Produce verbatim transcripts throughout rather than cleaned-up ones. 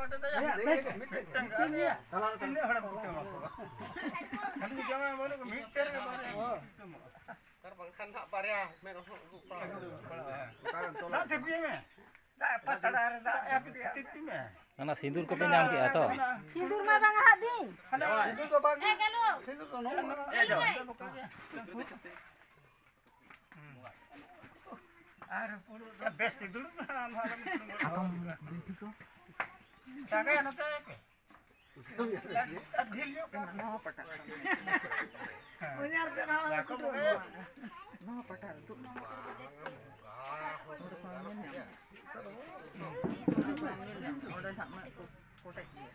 ᱢᱤᱫᱴᱟᱝ ᱜᱟᱱ ᱜᱮᱭᱟ᱾ ᱛᱤᱱᱟᱹᱜ ᱦᱚᱲᱮᱢ ᱠᱩᱴᱟᱹᱢ ᱟᱠᱚᱣᱟ? ᱠᱷᱟᱹᱞᱤ ᱡᱟᱶᱟᱭ ᱵᱟᱹᱱᱩᱜ ᱠᱚ, ᱢᱤᱫᱴᱮᱱ ᱨᱮᱜᱮ ᱵᱟᱨᱭᱟ ᱠᱚ ᱠᱩᱴᱟᱹᱢᱚᱜᱼᱟ᱾ ᱟᱨ ᱵᱟᱝᱠᱷᱟᱱ ᱦᱟᱸᱜ ᱵᱟᱨᱭᱟ ᱢᱮᱨᱚᱢ ᱦᱚᱸ ᱟᱹᱜᱩ ᱯᱟᱲᱟᱜᱼᱟ᱾ ᱫᱟᱜ ᱛᱤᱯᱤ ᱢᱮ᱾ ᱫᱟᱜ ᱯᱟᱛᱲᱟ ᱨᱮ ᱫᱟᱜ ᱛᱤᱯᱤ ᱢᱮ᱾ ᱚᱱᱟ ᱥᱤᱸᱫᱩᱨ ᱠᱚᱯᱮ ᱧᱟᱢ ᱠᱮᱜᱼᱟ ᱛᱚ? ᱥᱤᱸᱫᱩᱨ ᱢᱟ ᱵᱟᱝ ᱦᱟᱜ ᱫᱤᱱ᱾ ᱦᱟᱱᱮ ᱥᱤᱸᱫᱩᱨ ᱫᱚ ᱵᱟᱝ᱾ ᱦᱮᱸ, ᱜᱟᱞᱚ᱾ ᱥᱤᱸᱫᱩᱨ ᱫᱚ ᱱᱚᱜᱼᱚ ᱱᱚᱣᱟ᱾ ᱦᱮᱸ, ᱜᱟᱞᱚ᱾ ᱟᱨ ᱯᱩᱨᱟᱹ ᱵᱮᱥ ᱴᱷᱤᱠ ᱫᱩᱲᱩᱵ ᱢᱮ, ᱟᱢ ᱦᱚᱸ ᱟᱞᱚᱢ ᱫᱩᱲᱩᱵ ᱜᱚᱫᱚᱜᱼᱟ᱾ ᱡᱟᱸᱜᱟ ᱱᱚᱛᱮ ᱯᱮ᱾ ᱟᱨ ᱰᱷᱤᱞ ᱧᱚᱜ ᱠᱟᱜ ᱯᱮ᱾ ᱱᱚᱣᱟ ᱯᱟᱴᱟ᱾ ᱦᱮᱸ᱾ ᱚᱱᱟ ᱨᱮᱫᱚ ᱱᱚᱣᱟ ᱵᱟᱠᱚ ᱠᱩᱴᱟᱹᱢ ᱵᱚᱜᱚᱭᱟ᱾ ᱱᱚᱣᱟ ᱯᱟᱴᱟ ᱨᱮ ᱫᱩᱲᱩᱵ᱾ ᱚᱸᱰᱮ ᱱᱟᱜ ᱢᱟ ᱠᱚᱴᱮᱡ ᱜᱮᱭᱟ᱾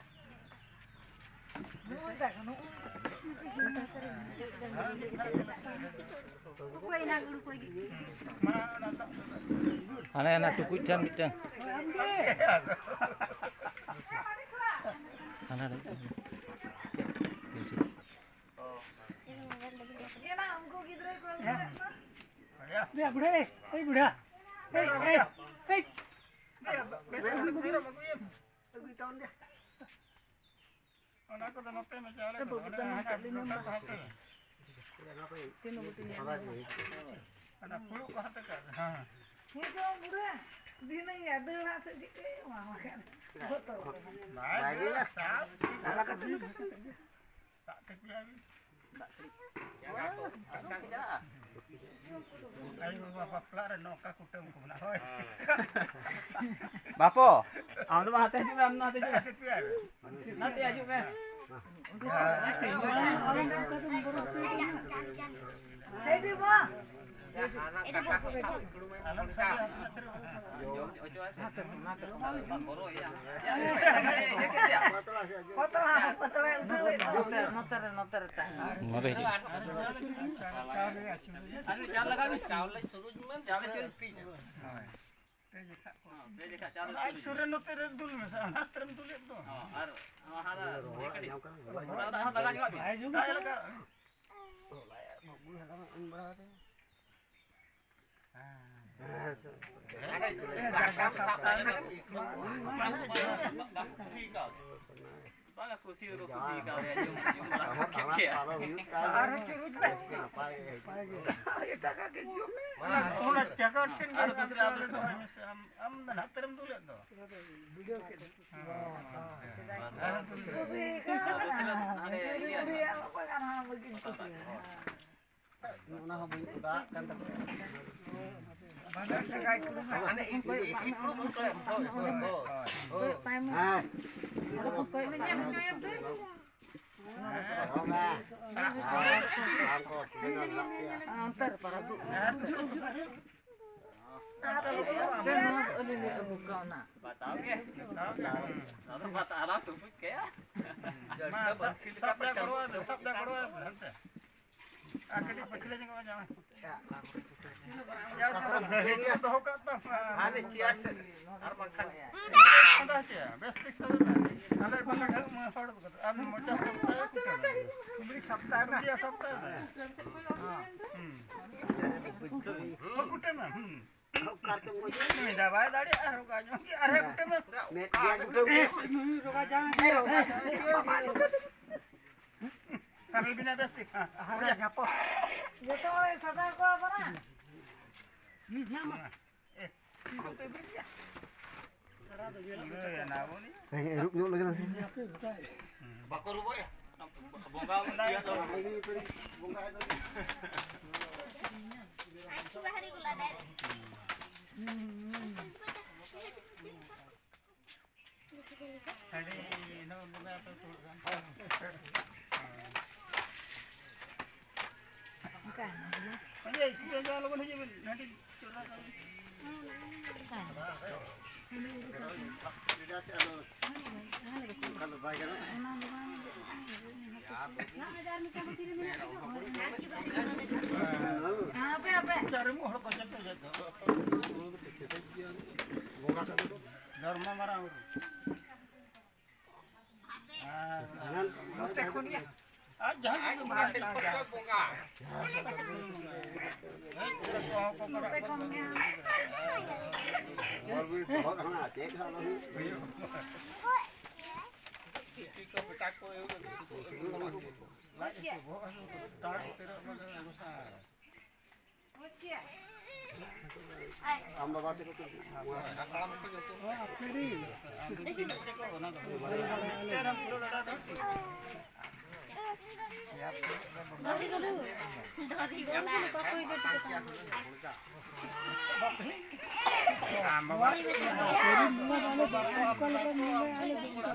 ᱦᱟᱱᱮ ᱚᱱᱟ ᱴᱩᱠᱩᱡ ᱴᱷᱮᱱ ᱢᱤᱫᱴᱟᱝ᱾ ᱦᱟᱱᱟ ᱨᱮ᱾ ᱮᱭᱟ ᱵᱩᱲᱦᱟ, ᱮᱭ ᱵᱩᱲᱦᱟ, ᱮᱭ, ᱮᱭ, ᱮᱭ᱾ ᱚᱱᱟ ᱠᱚᱫᱚ ᱱᱚᱛᱮ ᱢᱮ, ᱪᱟᱣᱞᱮ ᱠᱚᱫᱚ ᱵᱟᱹᱵᱩ ᱚᱱᱮ ᱫᱚ ᱱᱚᱝᱠᱟ ᱦᱟᱱᱟ ᱞᱤᱧ ᱰᱚᱸᱰᱟ ᱠᱚ ᱦᱟᱱᱛᱮ ᱢᱮ᱾ ᱛᱤᱱ ᱵᱟᱹᱴᱤ ᱧᱮᱞ ᱢᱮ᱾ ᱚᱱᱟ ᱯᱷᱩᱲᱩᱜ ᱠᱚ ᱦᱟᱱᱛᱮ ᱠᱟᱜ ᱢᱮ᱾ ᱦᱮᱸ᱾ ᱱᱤᱛ ᱦᱚᱸ ᱵᱩᱲᱦᱟ ᱫᱤᱱᱟᱹᱧ ᱟᱫᱟᱹᱲᱟ ᱥᱮ ᱪᱤᱠᱟᱹᱭᱟ ᱢᱟ ᱵᱟᱠᱷᱟᱱ᱾ ᱵᱟᱭ ᱫᱟᱹᱲᱟ, ᱥᱟᱵ᱾ ᱫᱟᱜ ᱛᱮ ᱯᱮᱭᱟ ᱵᱤᱱ᱾ ᱟᱭᱳ ᱵᱟᱵᱟ ᱵᱟᱯᱞᱟ ᱨᱮ ᱱᱚᱝᱠᱟ ᱠᱩᱴᱟᱹᱢ ᱠᱚ ᱢᱮᱱᱟᱜᱼᱟ, ᱦᱳᱭ᱾ ᱵᱟᱯᱚ, ᱟᱢ ᱫᱚ ᱢᱟ ᱦᱟᱱᱛᱮ ᱦᱤᱡᱩᱜ ᱢᱮ, ᱟᱢ ᱱᱚᱛᱮ ᱦᱤᱡᱩᱜ ᱢᱮ᱾ ᱱᱟᱛᱮ ᱦᱤᱡᱩᱜ ᱢᱮ᱾ ᱥᱮᱴᱤ ᱵᱟ᱾ ᱯᱟᱛᱲᱟ, ᱯᱟᱛᱲᱟ ᱩᱴᱷᱟᱹᱣ ᱞᱮᱫ ᱫᱚ᱾ ᱱᱚᱛᱮ ᱨᱮ, ᱱᱚᱛᱮ ᱨᱮ ᱛᱟᱦᱮᱸ᱾ ᱱᱚᱰᱮ ᱦᱤᱡᱩᱜ᱾ ᱟᱡ ᱥᱩᱨ ᱨᱮ ᱱᱚᱛᱮ ᱨᱮ ᱫᱩᱞ ᱢᱮᱥᱮ, ᱦᱟᱱᱟ ᱛᱮᱨᱮᱢ ᱫᱩᱞᱮᱫ ᱫᱚ᱾ ᱟᱨ ᱦᱟᱱᱟ ᱠᱟᱹᱴᱤᱡ ᱚᱱᱟ ᱫᱟᱜ ᱦᱚᱸ ᱞᱟᱜᱟᱣ ᱧᱚᱜᱟᱜ ᱵᱤᱱ᱾ ᱫᱟᱜ ᱞᱟᱜᱟᱣ᱾ ᱵᱟᱝᱟ, ᱠᱩᱥᱤ ᱫᱚ ᱠᱩᱥᱤ ᱠᱟᱣᱫᱮᱭᱟ, ᱡᱚᱢ, ᱡᱚᱢ ᱵᱟᱲᱟ ᱠᱮᱫ ᱜᱮᱭᱟ᱾ ᱟᱨᱦᱚᱸ ᱪᱩᱨᱩᱡ ᱢᱮ᱾ ᱮᱴᱟᱜᱟᱜ ᱜᱮ ᱡᱚᱢ ᱢᱮ᱾ ᱚᱱᱟ ᱪᱟᱠᱟ ᱴᱷᱮᱱ ᱜᱮ ᱟᱨ ᱫᱩᱥᱨᱟ, ᱟᱨ ᱫᱩᱥᱨᱟ᱾ ᱟᱢ, ᱟᱢ ᱫᱚ ᱱᱟᱦᱟᱜ ᱛᱮᱨᱮᱢ ᱫᱩᱞᱮᱫ ᱫᱚ᱾ ᱵᱷᱤᱰᱤᱭᱳ ᱠᱮᱫ᱾ ᱦᱮᱸ᱾ ᱟᱨ ᱫᱩᱥᱨᱟ᱾ ᱠᱩᱥᱤ ᱠᱟᱣᱫᱮᱭᱟ᱾ ᱟᱨ ᱫᱩᱥᱨᱟ, ᱦᱟᱱᱮ ᱤᱭᱟᱹ᱾ ᱠᱩᱲᱤ ᱟᱜ ᱚᱠᱚᱭ ᱠᱟᱱᱟ ᱵᱟᱹᱠᱤᱱ ᱠᱩᱥᱤᱭᱟᱜᱼᱟ᱾ ᱚᱱᱟ ᱦᱚᱸ ᱵᱟᱹᱧ ᱚᱰᱟᱜ ᱠᱟᱱ ᱛᱟᱠᱚᱣᱟ᱾ ᱵᱟᱱᱟᱨ ᱡᱟᱸᱜᱟᱭ ᱠᱩᱞᱩᱢᱟ᱾ ᱦᱟᱱᱮ ᱤ-, ᱤ-, ᱤ-, ᱤ-, ᱠᱩᱞᱩᱢ ᱦᱚᱪᱚᱭᱮᱢ᱾ ᱦᱳᱭ, ᱦᱳᱭ, ᱦᱳᱭ, ᱦᱳᱭ᱾ ᱦᱮᱸ᱾ ᱦᱳᱭ, ᱧᱮᱞ ᱦᱚᱪᱚᱭᱮᱢ ᱫᱚ᱾ ᱦᱳᱭ᱾ ᱚᱱᱛᱮ ᱨᱮ ᱯᱟᱨᱟ ᱫᱩ᱾ ᱟᱹᱞᱤᱧ ᱞᱤᱧ ᱟᱹᱜᱩ ᱠᱟᱣᱱᱟ᱾ ᱵᱟᱛᱟᱣ ᱜᱮ᱾ ᱟᱫᱚ ᱵᱟᱛᱟᱣ ᱟᱞᱟᱝ ᱛᱩᱯᱩᱡ ᱠᱟᱭᱟ᱾ ᱢᱟ, ᱥᱟᱵ, ᱥᱟᱵ ᱫᱟ ᱜᱚᱲᱚ ᱟᱭ ᱢᱮ, ᱥᱟᱵ ᱫᱟ ᱜᱚᱲᱚ ᱟᱭ ᱢᱮ, ᱦᱟᱱᱛᱮ᱾ ᱟᱨ ᱠᱟᱹᱴᱤᱡ ᱯᱟᱹᱪᱷᱞᱟᱹ ᱧᱚᱜᱚᱜ ᱢᱮ, ᱡᱟᱶᱟᱭ᱾ ᱭᱟ, ᱫᱚᱦᱚ ᱠᱟᱜ ᱛᱟᱢ᱾ ᱦᱟᱱᱮ ᱪᱮᱭᱟᱨ ᱥᱮᱫ᱾ ᱟᱨ ᱵᱟᱝᱠᱷᱟᱱ ᱟᱫᱚ ᱪᱮᱫ? ᱵᱮᱥ ᱴᱷᱤᱠ ᱥᱟᱵ ᱢᱮ᱾ ᱟᱞᱮ ᱵᱟᱞᱮ ᱦᱚᱲ ᱠᱚᱫᱚ᱾ ᱟᱢ ᱢᱚᱪᱟ ᱥᱟᱵ ᱠᱟᱜ ᱛᱟᱢ᱾ ᱠᱩᱢᱲᱤ ᱥᱟᱯᱛᱟ ᱨᱮ᱾ ᱠᱩᱢᱲᱤ ᱥᱟᱯᱛᱟ ᱨᱮ᱾ ᱦᱩᱸ᱾ ᱠᱩᱴᱟᱹᱢ ᱢᱮ᱾ ᱦᱩᱸ᱾ ᱚᱠᱟ ᱨᱮᱪᱚᱢ ᱜᱚᱡ ᱮᱱᱟ? ᱱᱩᱭ ᱫᱚ ᱵᱟᱭ ᱫᱟᱲᱮᱭᱟᱜᱼᱟ, ᱟᱨ ᱚᱠᱟ ᱧᱚᱜ ᱜᱮ, ᱟᱨ ᱦᱮᱸ ᱠᱩᱴᱟᱹᱢ ᱢᱮ᱾ ᱢᱮᱫ ᱜᱮ ᱠᱩᱴᱟᱹᱢ ᱢᱮ᱾ ᱱᱩᱭ ᱨᱚᱜᱟ ᱡᱟᱝ᱾ ᱦᱮᱸ, ᱨᱚᱜᱟ ᱡᱟᱝ᱾ ᱥᱟᱨᱮ ᱵᱤᱱᱟ ᱵᱮᱥ ᱴᱷᱤᱠ, ᱦᱮᱸ᱾ ᱦᱟᱨᱟ ᱡᱷᱟᱯᱚ᱾ ᱡᱚᱛᱚ ᱦᱚᱲ ᱥᱟᱫᱟ ᱠᱚ ᱵᱟᱨᱟ᱾ ᱦᱩᱸ, ᱧᱟᱢᱟ᱾ ᱮ, ᱥᱤ ᱠᱚ ᱛᱮ ᱵᱤᱱ ᱜᱮᱭᱟ᱾ ᱦᱮᱸ, ᱮᱨᱩᱯ ᱧᱚᱜ ᱞᱮᱜᱮ ᱱᱟᱥᱮ᱾ ᱵᱟᱠᱚ ᱨᱩᱵᱚᱜᱼᱟ᱾ ᱵᱚᱸᱜᱟ ᱤᱭᱟᱹ ᱫᱚ᱾ ᱵᱚᱸᱜᱟ ᱫᱚ᱾ ᱦᱟᱺᱰᱤ ᱤᱱᱟᱹ ᱵᱚᱸᱜᱟ ᱟᱯᱮ ᱠᱚ ᱦᱩᱭᱩᱜ ᱠᱟᱱ᱾ ᱚᱱᱠᱟ ᱦᱮᱱᱟᱜ ᱜᱮᱭᱟ᱾ ᱦᱟᱺᱰᱤ ᱤᱛᱩᱫ ᱟᱡᱚ ᱞᱚᱜᱚᱱ ᱦᱤᱡᱩᱜ ᱵᱤᱱ᱾ ᱦᱟᱺᱰᱤ ᱪᱚᱸᱫᱟ ᱠᱟᱜ ᱵᱤᱱ᱾ ᱚᱱᱠᱟ ᱦᱮᱱᱟᱜ ᱜᱮᱭᱟ᱾ ᱚᱱᱠᱟ ᱫᱚ ᱵᱟᱭ ᱜᱟᱱᱚᱜᱼᱟ᱾ ᱚᱱᱟ ᱫᱚ ᱵᱟᱝ᱾ ᱦᱟᱯᱮ, ᱦᱟᱯᱮ᱾ ᱪᱟᱨ ᱨᱮ ᱢᱤᱫ ᱦᱚᱲ ᱠᱚ ᱪᱮᱫ ᱠᱚ ᱪᱮᱫ ᱠᱚ᱾ ᱫᱷᱚᱨᱢᱚ ᱢᱟᱨᱟᱝ ᱵᱩᱨᱩ᱾ ᱟᱨ ᱱᱚᱛᱮ ᱠᱷᱚᱱ ᱜᱮ᱾ ᱟᱡ ᱡᱟᱦᱟᱸ ᱟᱡ ᱢᱟᱥᱮ ᱠᱷᱚᱨᱪᱟ ᱵᱚᱸᱜᱟ᱾ ᱱᱚᱛᱮ ᱠᱷᱚᱱ ᱜᱮ᱾ ᱛᱤ ᱠᱚ ᱵᱮᱴᱟ ᱠᱚ ᱮᱭ ᱞᱟᱡ ᱦᱟᱹᱥᱩ, ᱵᱚᱦᱚᱜ ᱦᱟᱹᱥᱩ, ᱛᱟᱲᱟᱢ ᱩᱛᱟᱹᱨᱚᱜ ᱢᱟᱱᱮ ᱜᱚᱥᱟᱭ᱾ ᱟᱢ ᱵᱟᱵᱟ ᱛᱟᱠᱚ ᱠᱚ ᱦᱟᱯᱲᱤ᱾ ᱟᱢ ᱵᱟᱵᱟ᱾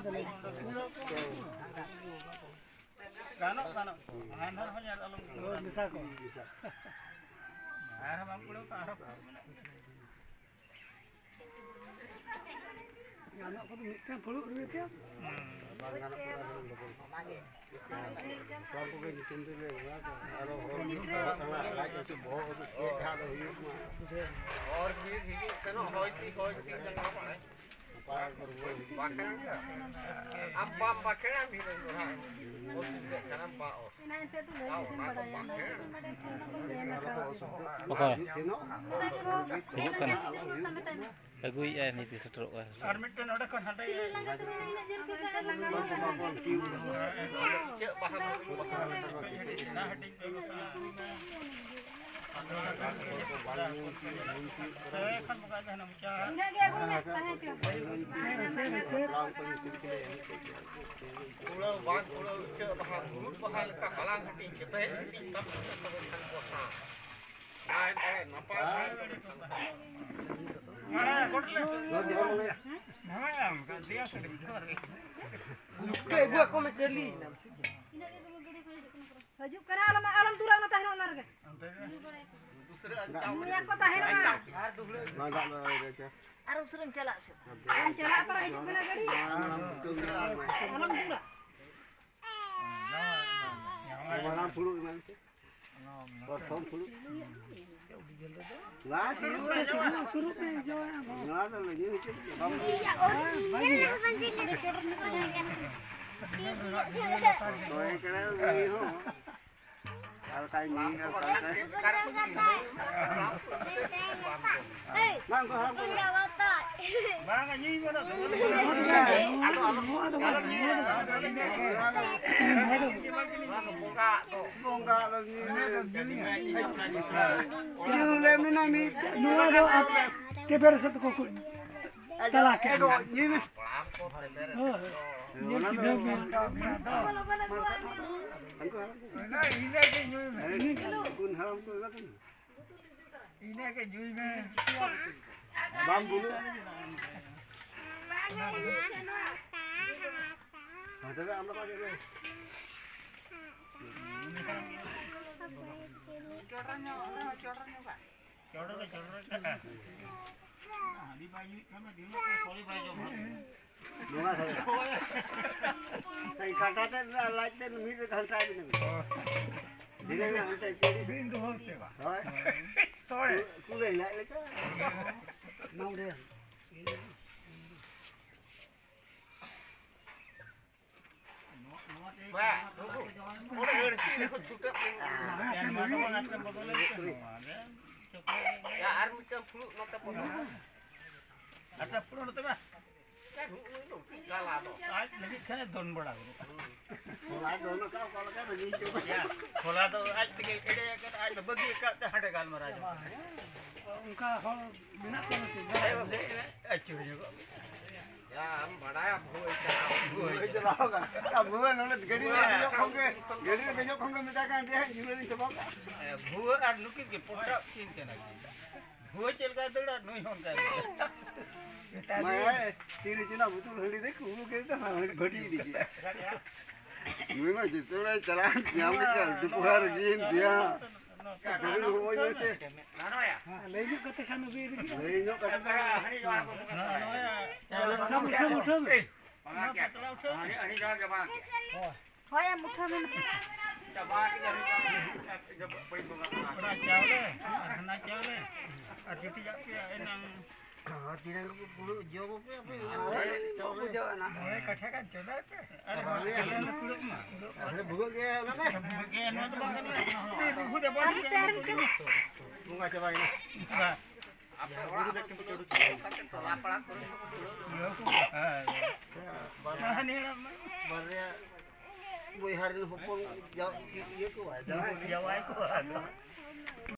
ᱜᱟᱱᱚᱜ, ᱜᱟᱱᱚᱜ᱾ ᱦᱟᱱᱟ ᱦᱚᱸ ᱧᱮᱞ ᱟᱞᱚᱢ ᱢᱮᱥᱟ ᱠᱚ᱾ ᱟᱨᱦᱚᱸ ᱵᱟᱢ ᱠᱩᱲᱟᱹᱣ ᱠᱟᱜ, ᱟᱨᱦᱚᱸ ᱜᱟᱱᱚᱜ ᱠᱚᱫᱚ ᱢᱤᱫᱴᱟᱝ ᱯᱷᱩᱲᱩᱜ ᱨᱮᱜᱮ ᱪᱮ? ᱵᱟᱝ ᱜᱟᱱᱚᱜ ᱠᱟᱱᱟ, ᱟᱨᱦᱚᱸ ᱰᱚᱵᱚᱞ᱾ ᱦᱚᱲ ᱠᱚᱜᱮ ᱧᱩᱛᱩᱢ ᱛᱮᱞᱮ ᱵᱚᱸᱜᱟ ᱠᱚᱣᱟ᱾ ᱟᱨᱚ ᱦᱚᱲ ᱢᱤᱫ ᱵᱚᱦᱚᱜ ᱠᱟᱱᱟ, ᱞᱟᱡ ᱦᱟᱹᱥᱩ, ᱵᱚᱦᱚᱜ ᱦᱟᱹᱥᱩ, ᱪᱮᱫ ᱦᱟᱸᱜ ᱫᱚ ᱦᱩᱭᱩᱜ ᱢᱟ᱾ ᱦᱚᱨ ᱵᱤᱨ ᱦᱤᱡᱩᱜ ᱥᱮᱱᱚᱜ, ᱦᱚᱭ ᱛᱤ, ᱦᱚᱭ ᱛᱤ ᱡᱟᱸᱜᱟ ᱵᱟᱲᱟᱭ᱾ ᱵᱟᱠᱷᱮᱲ ᱜᱮ᱾ ᱟᱢ ᱵᱟᱢ ᱵᱟᱠᱷᱮᱲᱟ, ᱢᱤᱫ ᱦᱚᱲ ᱦᱟᱸᱜ ᱚᱥᱩᱵᱤᱫᱷᱟᱜ ᱠᱟᱱᱟᱢ, ᱵᱟ ᱚᱥᱩᱵᱤᱫᱷᱟ᱾ ᱚᱱᱟ ᱫᱚ ᱵᱟᱠᱷᱮᱲ᱾ ᱚᱠᱚᱭ? ᱦᱤᱡᱩᱜ ᱠᱟᱱᱟ᱾ ᱟᱹᱜᱩᱭᱮᱫᱼᱟᱭ, ᱱᱤᱛ ᱜᱮ ᱥᱮᱴᱮᱨᱚᱜᱼᱟᱭ᱾ ᱟᱨ ᱢᱤᱫᱴᱮᱱ ᱚᱸᱰᱮ ᱠᱷᱚᱱ ᱦᱟᱸᱰᱮ᱾ ᱪᱮᱫ ᱵᱟᱦᱟ? ᱚᱱᱟ ᱦᱟᱹᱴᱤᱧ ᱯᱮ ᱵᱟᱥᱟ᱾ ᱤᱱᱟᱹᱜ ᱜᱮ ᱟᱹᱜᱩᱭ ᱢᱮ, ᱛᱟᱦᱮᱸ ᱦᱚᱪᱚ᱾ ᱠᱩᱲᱟᱹᱣ ᱵᱟᱝ ᱠᱩᱲᱟᱹᱣ, ᱤᱪᱟᱹᱜ ᱵᱟᱦᱟ, ᱢᱩᱨᱩᱫ ᱵᱟᱦᱟ ᱞᱮᱠᱟ ᱦᱟᱞᱟᱝ ᱦᱟᱹᱴᱤᱧ, ᱠᱮᱴᱮᱡ ᱦᱟᱹᱴᱤᱧ, ᱛᱟᱵ ᱠᱟᱛᱮ ᱛᱚᱵᱮ ᱠᱷᱟᱱ ᱜᱚᱥᱟ᱾ ᱱᱟᱭ ᱱᱟᱭ ᱱᱟᱯᱟᱭ ᱱᱟᱯᱟᱭ ᱛᱚᱵᱮ ᱠᱷᱟᱱ ᱜᱚᱥᱟ᱾ ᱜᱚᱢᱠᱮ, ᱟᱹᱜᱩᱣᱟᱜ ᱠᱚᱢᱮ ᱠᱟᱹᱞᱤ᱾ ᱦᱤᱡᱩᱜ ᱠᱟᱱᱟ, ᱟᱞᱚᱢ, ᱟᱞᱚᱢ ᱫᱩᱞᱟ, ᱚᱱᱟ ᱛᱟᱦᱮᱱᱟ, ᱚᱱᱟ ᱨᱮᱜᱮ᱾ ᱱᱩᱭᱟ ᱠᱚ ᱛᱟᱦᱮᱱᱟ᱾ ᱟᱨ ᱩᱥᱟᱹᱨᱟᱢ ᱪᱟᱞᱟᱜ ᱥᱮ? ᱟᱞᱚᱢ ᱪᱟᱞᱟᱜ, ᱛᱟᱨᱟ ᱦᱤᱡᱩᱜ ᱠᱟᱱᱟ ᱜᱟᱹᱰᱤ᱾ ᱟᱞᱚᱢ ᱫᱩᱞᱟ᱾ ᱢᱟᱨᱟᱝ ᱯᱷᱩᱲᱩᱜ ᱮᱢᱟᱭ ᱢᱮᱥᱮ᱾ ᱯᱨᱚᱛᱷᱚᱢ ᱯᱷᱩᱲᱩᱜ᱾ ᱱᱚᱣᱟ ᱪᱮᱫ? ᱱᱚᱣᱟ ᱫᱚ ᱞᱟᱹᱜᱤᱫ ᱦᱚᱪᱚ ᱠᱮᱫᱟ᱾ ᱵᱟᱢ ᱚᱠᱚᱭ ᱠᱟᱱᱟᱭ ᱩᱱᱤ ᱦᱚᱸ? ᱟᱨ ᱠᱟᱭ ᱢᱤ, ᱟᱨ ᱠᱟᱭ ᱠᱟᱭ᱾ ᱵᱟᱝ ᱠᱚ ᱦᱟᱲᱟᱢ ᱠᱚ᱾ ᱵᱟᱝ, ᱧᱩᱭ ᱢᱮ ᱚᱱᱟ ᱫᱚ᱾ ᱟᱞᱚ, ᱟᱞᱚ, ᱟᱞᱚ ᱧᱩᱭ ᱢᱮ᱾ ᱵᱚᱸᱜᱟ ᱫᱚ᱾ ᱵᱚᱸᱜᱟ ᱫᱚ ᱧᱩᱭ ᱢᱮ᱾ ᱧᱩ ᱞᱮ ᱢᱮᱱᱟ ᱢᱤᱫ᱾ ᱱᱚᱣᱟ ᱫᱚ ᱟᱯ-, ᱛᱮᱵᱮᱨ ᱥᱮᱫ ᱠᱚ ᱠᱩ-, ᱪᱟᱞᱟᱜ ᱠᱟᱱᱟ᱾ ᱦᱳᱭ᱾ ᱧᱮᱞ ᱠᱮᱫᱟ ᱵᱤᱱ᱾ ᱤᱱᱟᱹᱜᱮ ᱧᱩᱭ ᱢᱮ᱾ ᱤᱱᱟᱹᱜᱮ ᱧᱩᱭ ᱢᱮ᱾ ᱵᱟᱢ ᱵᱩᱞᱩᱜᱼᱟ? ᱦᱮᱸ, ᱛᱚᱵᱮ ᱟᱢ ᱫᱚ ᱵᱟᱝ ᱧᱩᱭ ᱢᱮ᱾ ᱪᱚᱰᱚᱨ ᱧᱚᱜ, ᱚᱱᱟ ᱦᱚᱸ ᱪᱚᱰᱚᱨ ᱧᱚᱜᱟ᱾ ᱪᱚᱰᱚᱨ ᱨᱮ, ᱪᱚᱰᱚᱨ ᱨᱮ᱾ ᱦᱟᱺᱰᱤ ᱵᱟᱭ ᱧᱩᱭᱮᱫ ᱠᱷᱟᱱ ᱢᱟ ᱫᱤᱱ ᱨᱮ ᱥᱚᱲᱮ ᱵᱟᱭ ᱡᱚᱢᱟ᱾ ᱱᱚᱣᱟ ᱫᱷᱟᱨᱮ᱾ ᱠᱟᱴᱟ ᱛᱮᱫ ᱟᱨ ᱞᱟᱡ ᱛᱮᱫ ᱢᱤᱫ ᱨᱮ ᱜᱷᱟᱱᱴᱟᱭ ᱵᱮᱱᱟ᱾ ᱫᱷᱤᱨᱮ ᱧᱚᱜ ᱦᱟᱱᱛᱮ ᱪᱮᱫ? ᱫᱤᱱ ᱫᱚ ᱦᱚᱸ ᱪᱮᱫ ᱵᱟᱝ? ᱦᱳᱭ᱾ ᱥᱚᱲᱮ᱾ ᱠᱩᱞᱟᱹᱭ ᱞᱟᱡ ᱞᱮᱠᱟ᱾ ᱢᱟ ᱚᱸᱰᱮ᱾ ᱵᱟ, ᱱᱩᱠᱩ, ᱚᱸᱰᱮ ᱟᱹᱲᱛᱤ ᱨᱮᱠᱚ ᱪᱷᱩᱴᱟᱹᱜ ᱠᱟᱱᱟ᱾ ᱭᱟ, ᱟᱨ ᱢᱤᱫᱴᱟᱝ ᱯᱷᱩᱲᱩᱜ ᱱᱚᱛᱮ ᱵᱚᱞᱚ᱾ ᱟᱪᱪᱷᱟ, ᱯᱷᱩᱲᱩᱜ ᱱᱚᱛᱮ ᱢᱟ᱾ ᱭᱟ, ᱱᱩᱜ ᱱᱩᱭ ᱫᱚ ᱩᱛᱩ ᱡᱟᱞᱟ ᱫᱚ᱾ ᱟᱡ ᱞᱟᱹᱜᱤᱫ ᱠᱷᱟᱱᱮ ᱫᱚᱱ ᱵᱟᱲᱟ ᱜᱚᱫᱚᱜᱼᱟ᱾ ᱦᱚᱞᱟ ᱫᱚ ᱱᱚᱝᱠᱟ ᱚᱠᱟ ᱞᱮᱠᱟ ᱵᱟᱹᱜᱤ ᱦᱚᱪᱚ ᱠᱟᱫᱟ᱾ ᱭᱟ, ᱦᱚᱞᱟ ᱫᱚ ᱟᱡ ᱛᱮᱜᱮ ᱮᱲᱮ ᱟᱠᱟᱫ, ᱟᱡ ᱫᱚ ᱵᱟᱹᱜᱤ ᱟᱠᱟᱫ ᱛᱮ ᱦᱟᱸᱰᱮ ᱜᱟᱞᱢᱟᱨᱟᱣ ᱡᱚᱝ ᱠᱟᱱᱟ᱾ ᱚᱱᱠᱟ ᱦᱚᱲ ᱢᱮᱱᱟᱜ ᱠᱚᱣᱟ ᱥᱮ? ᱟᱭᱳ, ᱞᱟᱹᱭ ᱢᱮ᱾ ᱟᱹᱪᱩᱨ ᱧᱚᱜᱚᱜ ᱢᱮ᱾ ᱭᱟ, ᱟᱢ ᱵᱟᱲᱟᱭᱟ, ᱵᱷᱩᱣᱟᱹᱭ ᱪᱟᱞᱟᱣ᱾ ᱵᱷᱩᱣᱟᱹᱭ ᱪᱟᱞᱟᱣ ᱠᱟᱱᱟ᱾ ᱟᱨ ᱵᱷᱩᱣᱟᱹ ᱱᱚᱰᱮ ᱜᱟᱹᱰᱤ ᱨᱮ ᱫᱮᱡᱚᱜ ᱠᱷᱚᱱ ᱜᱮ, ᱜᱟᱹᱰᱤ ᱨᱮ ᱫᱮᱡᱚᱜ ᱠᱷᱚᱱ ᱜᱮ ᱢᱮᱛᱟᱭ ᱠᱟᱱ ᱛᱟᱦᱮᱸᱫ, "ᱧᱩ ᱨᱮᱞᱤᱧ ᱪᱟᱵᱟ ᱠᱟᱜᱼᱟ᱾" ᱮ, ᱵᱷᱩᱣᱟᱹ ᱟᱨ ᱱᱩᱠᱤᱱ ᱜᱮ ᱯᱚᱴᱟᱜ ᱠᱤᱱ ᱠᱟᱱᱟ ᱠᱤᱱ᱾ ᱵᱷᱩᱣᱟᱹ ᱪᱮᱫ ᱞᱮᱠᱟᱭ ᱫᱟᱹᱲᱟ, ᱱᱩᱭ ᱦᱚᱸ ᱚᱱᱠᱟᱭ ᱫᱟᱹᱲᱟ᱾ ᱢᱟᱭᱟ, ᱛᱤᱨᱮ ᱪᱚ ᱱᱟ ᱵᱩᱛᱩᱞ ᱦᱟᱺᱰᱤ ᱫᱚᱭ ᱠᱩᱢᱵᱽᱲᱩ ᱠᱮᱫ ᱛᱟᱢᱟ, ᱦᱟᱺᱰᱤ ᱵᱷᱟᱹᱴᱤ ᱤᱫᱤ ᱠᱮᱫᱟ᱾ ᱱᱩᱭ ᱢᱟ ᱡᱚᱛᱚ ᱦᱚᱲᱮ ᱪᱟᱞᱟᱜ, ᱧᱟᱢ ᱞᱮᱠᱟ, ᱫᱩᱯᱦᱟᱨ ᱜᱮ ᱫᱮᱭᱟ᱾ ᱞᱟᱹᱭ ᱧᱚᱜ ᱠᱟᱛᱮ ᱠᱷᱟᱱ ᱩᱵᱤ ᱨᱮᱜᱮ᱾ ᱞᱟᱹᱭ ᱧᱚᱜ ᱠᱟᱛᱮ ᱠᱷᱟᱱ᱾ ᱩᱴᱷᱟᱹᱣ, ᱩᱴᱷᱟᱹᱣ, ᱩᱴᱷᱟᱹᱣ᱾ ᱦᱳᱭ, ᱩᱴᱷᱟᱹᱣ ᱢᱮ᱾ ᱦᱳᱭ, ᱮᱢ ᱩᱴᱷᱟᱹᱣ ᱢᱮ᱾ ᱚᱱᱟ ᱪᱟᱣᱞᱮ, ᱟᱨ ᱦᱟᱱᱟ ᱪᱟᱣᱞᱮ, ᱟᱨ ᱡᱩᱴᱤᱡᱟᱜ ᱯᱮ ᱮᱱᱟᱝ᱾ ᱛᱤᱱᱟᱹᱜ ᱡᱚᱢ ᱟᱯᱮ ᱟᱯᱮ? ᱪᱟᱣᱞᱮ᱾ ᱱᱚᱰᱮ ᱠᱟᱛᱷᱟ ᱠᱟᱱ ᱪᱚᱸᱫᱟᱭ ᱯᱮ᱾ ᱟᱨ ᱵᱟᱝ ᱜᱮ᱾ ᱟᱨ ᱵᱷᱩᱜᱟᱹᱜ ᱜᱮ ᱚᱱᱟ ᱢᱟ᱾ ᱵᱷᱩᱜᱟᱹᱜ ᱜᱮ ᱱᱚᱣᱟ ᱫᱚ ᱵᱟᱝ ᱠᱟᱱᱟ᱾ ᱨᱩᱜᱷᱩ ᱫᱮᱵ ᱵᱚᱱ ᱵᱚᱸᱜᱟ ᱪᱟᱵᱟᱭᱮᱱᱟ᱾ ᱦᱮᱸ᱾ ᱵᱟᱨᱭᱟ ᱵᱚᱭᱦᱟ ᱨᱮᱱ ᱦᱚᱯᱚᱱ ᱡᱟᱶ-, ᱤᱭᱟᱹ ᱠᱚᱣᱟᱭ, ᱡᱟᱶᱟᱭ ᱠᱚᱣᱟᱭ᱾ ᱡᱟᱶᱟᱭ ᱠᱚᱣᱟ ᱟᱫᱚ᱾